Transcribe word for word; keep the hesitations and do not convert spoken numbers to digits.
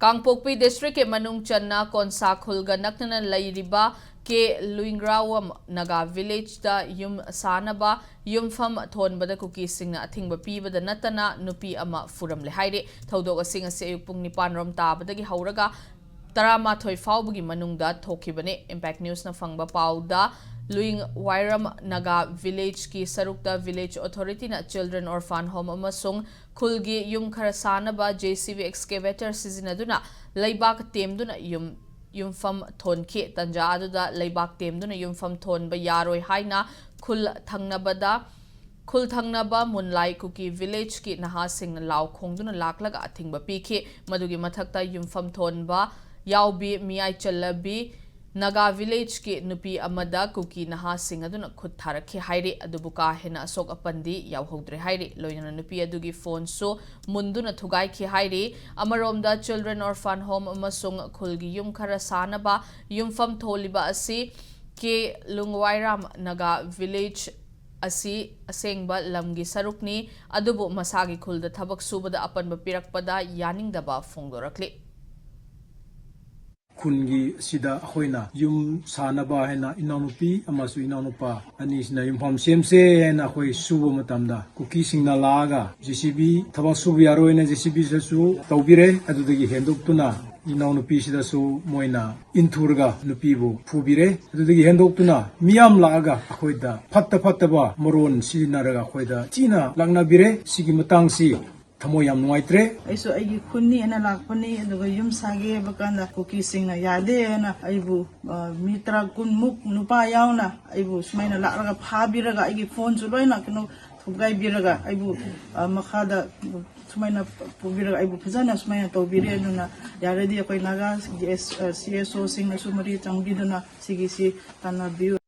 ꯀꯥꯡꯄꯣꯛꯄꯤ ꯗꯤꯁꯇ꯭ꯔꯤꯛꯀꯤ ꯃꯅꯨꯡ ꯆꯟꯅ ꯀꯣꯟꯁꯥ ꯈꯨꯜꯒ ꯅꯛꯅꯅ ꯂꯩꯔꯤꯕ ꯀꯦ ꯂꯨꯏꯡꯒ꯭ꯔꯥꯋꯝ ꯅꯥꯒꯥ ꯚꯤꯂꯦꯖꯇ ꯌꯨꯝ ꯁꯥꯅꯕ ꯌꯨꯝꯐꯝ ꯊꯣꯟꯕꯗ ꯀꯨꯀꯤꯁꯤꯡꯅ ꯑꯊꯤꯡꯕ ꯄꯤꯕꯗ ꯅꯠꯇꯅ ꯅꯨꯄꯤ ꯑꯃ ꯐꯨꯔꯝꯂꯦ ꯍꯥꯏꯔꯤ꯫ ꯊꯧꯗꯣꯛ ꯑꯁꯤ ꯉꯁꯤ ꯑꯌꯨꯛ ꯄꯨꯡ ꯅꯤꯄꯥꯟ ꯔꯣꯝ ꯇꯥꯕꯗꯒꯤ ꯍꯧꯔꯒ ꯇꯔꯥꯃꯥꯊꯣꯏ ꯐꯥꯎꯕꯒꯤ ꯃꯅꯨꯡꯗ ꯊꯣꯛꯈꯤꯕꯅꯤ꯫ ꯏꯝꯄꯦꯛ ꯅ꯭ꯌꯨꯁꯅ ꯐꯪꯕ ꯄꯥꯎꯗ, ꯂꯨꯏꯡ ꯋꯥꯏꯔꯝ ꯅꯥꯒꯥ ꯚꯤꯂꯦꯖꯀꯤ ꯁꯔꯨꯛꯇ ꯚꯤꯂꯦꯖ ꯑꯣꯊꯣꯔꯤꯇꯤꯅ ꯆꯤꯜꯗ꯭ꯔꯦꯟ ꯑꯣꯔꯐꯥꯟ ꯍꯣꯝ ꯑꯃꯁꯨꯡ ꯈꯨꯜꯒꯤ ꯌꯨꯝ ꯈꯔ ꯁꯥꯅꯕ ꯖꯦ ꯁꯤ ꯕꯤ ꯑꯦꯛꯁꯀꯦꯚꯦꯇꯔ ꯁꯤꯖꯤꯟꯅꯗꯨꯅ ꯂꯩꯕꯥꯛ ꯇꯦꯝꯗꯨꯅ ꯌꯨꯝ, ꯌꯨꯝꯐꯝ ꯊꯣꯟꯈꯤ꯫ ꯇꯟꯖꯥ ꯑꯗꯨꯗ ꯂꯩꯕꯥꯛ ꯇꯦꯝꯗꯨꯅ ꯌꯨꯝꯐꯝ ꯊꯣꯟꯕ ꯌꯥꯔꯣꯏ ꯍꯥꯏꯅ ꯈꯨꯜ ꯊꯪꯅꯕꯗ, ꯈꯨꯜ ꯊꯪꯅꯕ ꯃꯨꯟꯂꯥꯏ ꯀꯨꯀꯤ ꯚꯤꯂꯦꯖꯀꯤ ꯅꯍꯥꯁꯤꯡꯅ ꯂꯥꯎ ꯈꯣꯡꯗꯨꯅ ꯂꯥꯛꯂꯒ ꯑꯊꯤꯡꯕ ꯄꯤꯈꯤ꯫ ꯃꯗꯨꯒꯤ ꯃꯊꯛꯇ ꯌꯨꯝꯐꯝ ꯊꯣꯟꯕ ꯌꯥꯎꯕꯤ ꯃꯤꯌꯥꯏ ꯆꯜꯂꯕꯤ ꯅꯥꯒꯥ ꯚꯤꯂꯦꯖꯀꯤ ꯅꯨꯄꯤ ꯑꯃꯗ ꯀꯨꯀꯤ ꯅꯍꯥꯁꯤꯡ ꯑꯗꯨꯅ ꯈꯨꯠ ꯊꯥꯔꯛꯈꯤ ꯍꯥꯏꯔꯤ, ꯑꯗꯨꯕꯨ ꯀꯥ ꯍꯦꯟꯅ ꯑꯁꯣꯛ ꯑꯄꯟꯗꯤ ꯌꯥꯎꯍꯧꯗ꯭ꯔꯦ ꯍꯥꯏꯔꯤ꯫ ꯂꯣꯏꯅꯅ ꯅꯨꯄꯤ ꯑꯗꯨꯒꯤ ꯐꯣꯟꯁꯨ ꯃꯨꯟꯗꯨꯅ ꯊꯨꯒꯥꯏꯈꯤ ꯍꯥꯏꯔꯤ꯫ ꯑꯃꯔꯣꯝꯗ, ꯆꯤꯜꯗ꯭ꯔꯦꯟ ꯑꯣꯔꯐꯥꯟ ꯍꯣꯝ ꯑꯃꯁꯨꯡ ꯈꯨꯜꯒꯤ ꯌꯨꯝ ꯈꯔ ꯁꯥꯅꯕ ꯌꯨꯝꯐꯝ ꯊꯣꯜꯂꯤꯕ ꯑꯁꯤ ꯀꯦ ꯂꯨꯡꯋꯥꯏꯔꯥꯝ ꯅꯥꯒꯥ ꯚꯤꯂꯦꯖ ꯑꯁꯤ ꯑꯁꯦꯡꯕ ꯂꯝꯒꯤ ꯁꯔꯨꯛꯅꯤ, ꯑꯗꯨꯕꯨ ꯃꯁꯥꯒꯤ ꯈꯨꯜꯗ ꯊꯕꯛ ꯁꯨꯕꯗ ꯑꯄꯟꯕ ꯄꯤꯔꯛꯄꯗ ꯌꯥꯅꯤꯡꯗꯕ ꯐꯣꯡꯗꯣꯔꯛꯂꯤ꯫ ꯈꯨꯟꯒꯤ ꯁꯤꯗ ꯑꯩꯈꯣꯏꯅ ꯌꯨꯝ ꯁꯥꯅꯕ ꯍꯥꯏꯅ ꯏꯅꯥꯎꯅꯨꯄꯤ ꯑꯃꯁꯨꯡ ꯏꯅꯥꯎꯅꯨꯄꯥ ꯑꯅꯤꯁꯤꯅ ꯌꯨꯝꯐꯝ ꯁꯦꯝꯁꯦ ꯍꯥꯏꯅ ꯑꯩꯈꯣꯏ ꯁꯨꯕ ꯃꯇꯝꯗ, ꯀꯨꯀꯤꯁꯤꯡꯅ ꯂꯥꯛꯑꯒ ꯖꯦ ꯁꯤ ꯕꯤ, ꯊꯕꯛ ꯁꯨꯕ ꯌꯥꯔꯣꯏꯅ ꯖꯦ ꯁꯤ ꯕꯤꯁꯤꯁꯨ ꯇꯧꯕꯤꯔꯦ꯫ ꯑꯗꯨꯗꯒꯤ ꯍꯦꯟꯗꯣꯛꯇꯨꯅ ꯏꯅꯥꯎꯅꯨꯄꯤꯁꯤꯗꯁꯨ ꯃꯣꯏꯅ ꯏꯟꯊꯨꯔꯒ ꯅꯨꯄꯤꯕꯨ ꯐꯨꯕꯤꯔꯦ꯫ ꯑꯗꯨꯗꯒꯤ ꯍꯦꯟꯗꯣꯛꯇꯨꯅ ꯃꯤꯌꯥꯝ ꯂꯥꯛꯑꯒ ꯑꯩꯈꯣꯏꯗ ꯐꯠꯇ ꯐꯠꯇꯕ ꯃꯔꯣꯟ ꯁꯤꯖꯤꯟꯅꯔꯒ ꯑꯩꯈꯣꯏꯗ ꯊꯤꯅ ꯂꯥꯛꯅꯕꯤꯔꯦ꯫ ꯁꯤꯒꯤ ꯃꯇꯥꯡꯁꯤ ꯊꯃꯣꯏ ꯌꯥꯝ ꯅꯨꯡꯉꯥꯏꯇ꯭ꯔꯦ꯫ ꯑꯩꯁꯨ ꯑꯩꯒꯤ ꯈꯨꯟꯅꯤ ꯍꯥꯏꯅ ꯂꯥꯛꯄꯅꯤ, ꯑꯗꯨꯒ ꯌꯨꯝ ꯁꯥꯒꯦ ꯍꯥꯏꯕ ꯀꯥꯟꯗ ꯀꯨꯀꯤꯁꯤꯡꯅ ꯌꯥꯗꯦ ꯍꯥꯏꯅ ꯑꯩꯕꯨ, ꯑ, ꯃꯤ ꯇꯔꯥ ꯀꯨꯟꯃꯨꯛ ꯅꯨꯄꯥ ꯌꯥꯎꯅ ꯑꯩꯕꯨ ꯁꯨꯃꯥꯏꯅ ꯂꯥꯛꯂꯒ ꯐꯥꯕꯤꯔꯒ ꯑꯩꯒꯤ ꯐꯣꯟꯁꯨ ꯂꯣꯏꯅ ꯀꯩꯅꯣ ꯊꯨꯒꯥꯏꯕꯤꯔꯒ ꯑꯩꯕꯨ, ꯑ, ꯃꯈꯥꯗ ꯁꯨꯃꯥꯏꯅ ꯄꯨꯕꯤꯔꯒ ꯑꯩꯕꯨ ꯐꯖꯅ ꯁꯨꯃꯥꯏꯅ ꯇꯧꯕꯤꯔꯦ꯫ ꯑꯗꯨꯅ ꯌꯥꯔꯗꯤ ꯑꯩꯈꯣꯏ ꯅꯥꯒꯥꯒꯤ ꯑꯦꯁ-, ꯑ, ꯁꯤ ꯑꯦꯁ ꯑꯣꯁꯤꯡꯅꯁꯨ ꯃꯔꯤ ꯆꯪꯕꯤꯗꯨꯅ ꯁꯤꯒꯤꯁꯤ ꯇꯥꯟꯅꯕꯤꯌꯨ꯫